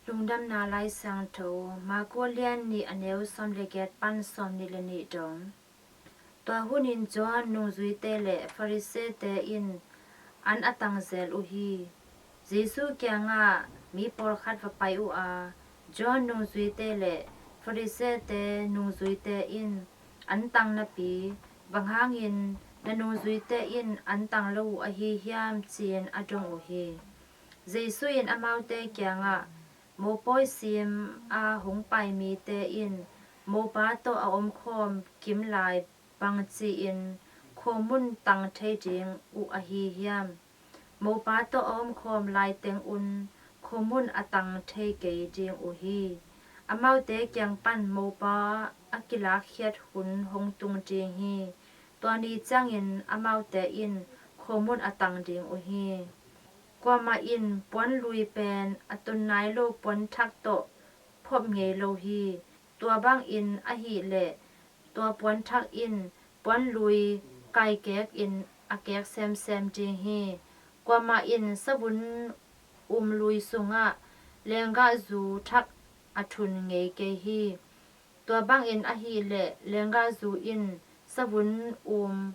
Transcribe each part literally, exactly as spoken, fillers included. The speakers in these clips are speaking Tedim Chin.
Lungdamna Lai Siangtho, Marku lian nih, a neu sawm le giat pan sawm nih le nih dong. Tua hunin Johan nungzuite le Farisee-te in an a tang zel uh hi. Jesu kiangah mi pawlkhat va pai uh a, Johan nungzuite le Farisee-te nungzuite in an tang napi, bang hangin na nungzuite in an tang lo uh ahi hiam, ci-in a dong uh hi. Jesu in amaute kiangah, mopawi sim a hong pai mite in mopa tawh a omkhawm kim lai bangci-in khuamun tang thei ding uh ahi hiam? Mopa tawh a omkhawm laiteng un khuamun a tang thei kei ding uh hi. Amaute kiang pan mopa a kilakkhiat hun hong tung ding hi. Tua ni ciangin amaute in khuamun a tang ding uh hi. Kuamah in puanlui pen a tun nai lo puanthak tawh phop ngei lo hi. Tua bangin ahih leh tua puanthak in puanlui kaikekin a kek semsem ding hi. Kuamah in savun um lui sungah lenggahzu thak a thun ngei kei hi. Tua bangin ahih leh lenggahzu in savun um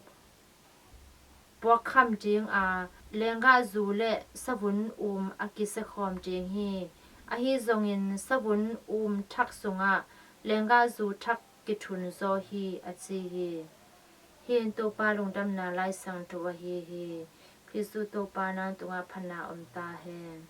puakkham ding a, lenggahzu le savun um a kisiakhawm ding hi. Ahi zongin savun um thak sungah lenggahzu thak kithun zaw hi, a ci hi. Hih in Topa Lungdamna Lai Siangtho ahi hi. Khristu Topa nang tungah phatna om ta hen.